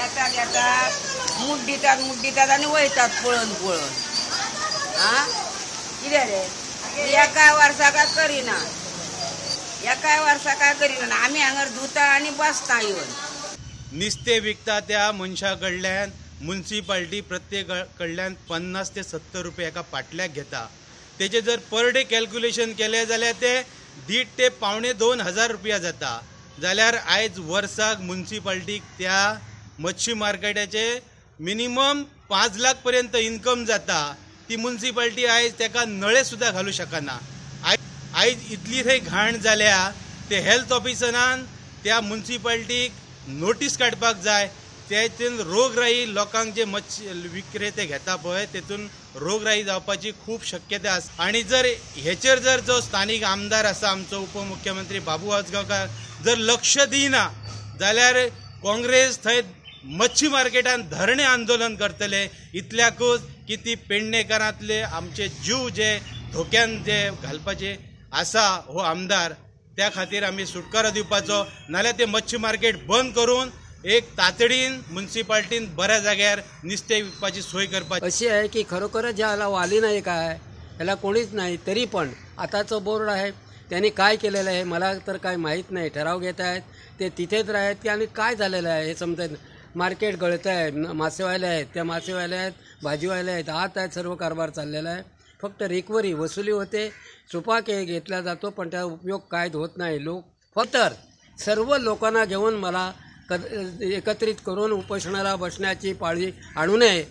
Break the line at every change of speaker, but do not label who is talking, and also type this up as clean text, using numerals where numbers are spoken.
येतात येतात मूठ दितात, मूठ दितात आनी वयतात पळोवन पळोवन. आं कितें रे, एका वर्सा काय करिना, एकाय वर्सा काय करिना. आमी हांगर धुता आनी बसता येवन.
नुस्तें विकता त्या मनशा कडल्यान मुन्सिपाल्टी प्रत्येक कडल्यान 50 ते 70 रुपया एका पाटल्याक घेता. तेजे जर पर डे कॅल्क्युलेशन केलें जाल्यार ते 1.5 ते 1.75 हजार रुपया जाता. जाल्यार आयज वर्साक मुन्सिपाल्टीक त्या मच्छी मार्केटाचे मिनिमम 5 लाख पर्यंत इन्कम जाता. ती मुन्सिपाल्टी आयज ताका नळे सुद्दां घालूं शकना. आयज इतली थंय घाण जाल्या ते हेल्थ ऑफिसरान त्या मुन्सिपाल्टीक नोटीस काडपाक जाय. तेतून रोगराई लोकांक जे मच्छी विक्रेते घेता पळय तेतून रोगराई जावपाची खूब शक्यता आसा. आनी जर हेचेर जर जो स्थानीक आमदार आसा आमचो उपमुख्यमंत्री बाबू आजगांवकार जर लक्ष दिना जाल्यार काँग्रेस थंय मच्छी मार्केटान धरणे आंदोलन करतले. इतल्याकूच की ती पेडणेकारांतले आमचे जीव जे धोक्यान जे घालपाचे आसा हो आमदार, त्या खातीर आमी सुटकारो दिवपाचो. नाल्यार ते मच्छी मार्केट बंद करून एक तातडीन मुन्सिपाल्टीन बऱ्या जाग्यार नुस्तें विकपाची सोय करपाची.
अशी आहे की खरोखरच ज्याला वाली नाही काय, त्याला कोणीच नाही, तरी पण आताचं बोर्ड आहे त्यांनी काय केलेलं आहे मला तर काय माहीत नाही. ठराव घेत आहेत ते तिथेच राहत की आणि काय झालेलं आहे हे समजत नाही. मार्केट गळतं आहे, मासेवाले आहेत, त्या मासेवाले आहेत, भाजीवाले आहेत, आत आहेत, सर्व कारभार चाललेला आहे. फक्त रिकव्हरी वसुली होते, सुपा के घेतला जातो, पण त्याचा उपयोग काय होत नाही. लोक फक्त सर्व लोकांना घेऊन मला एकत्रित करून उपोषणाला बसण्याची पाळी आणू नये.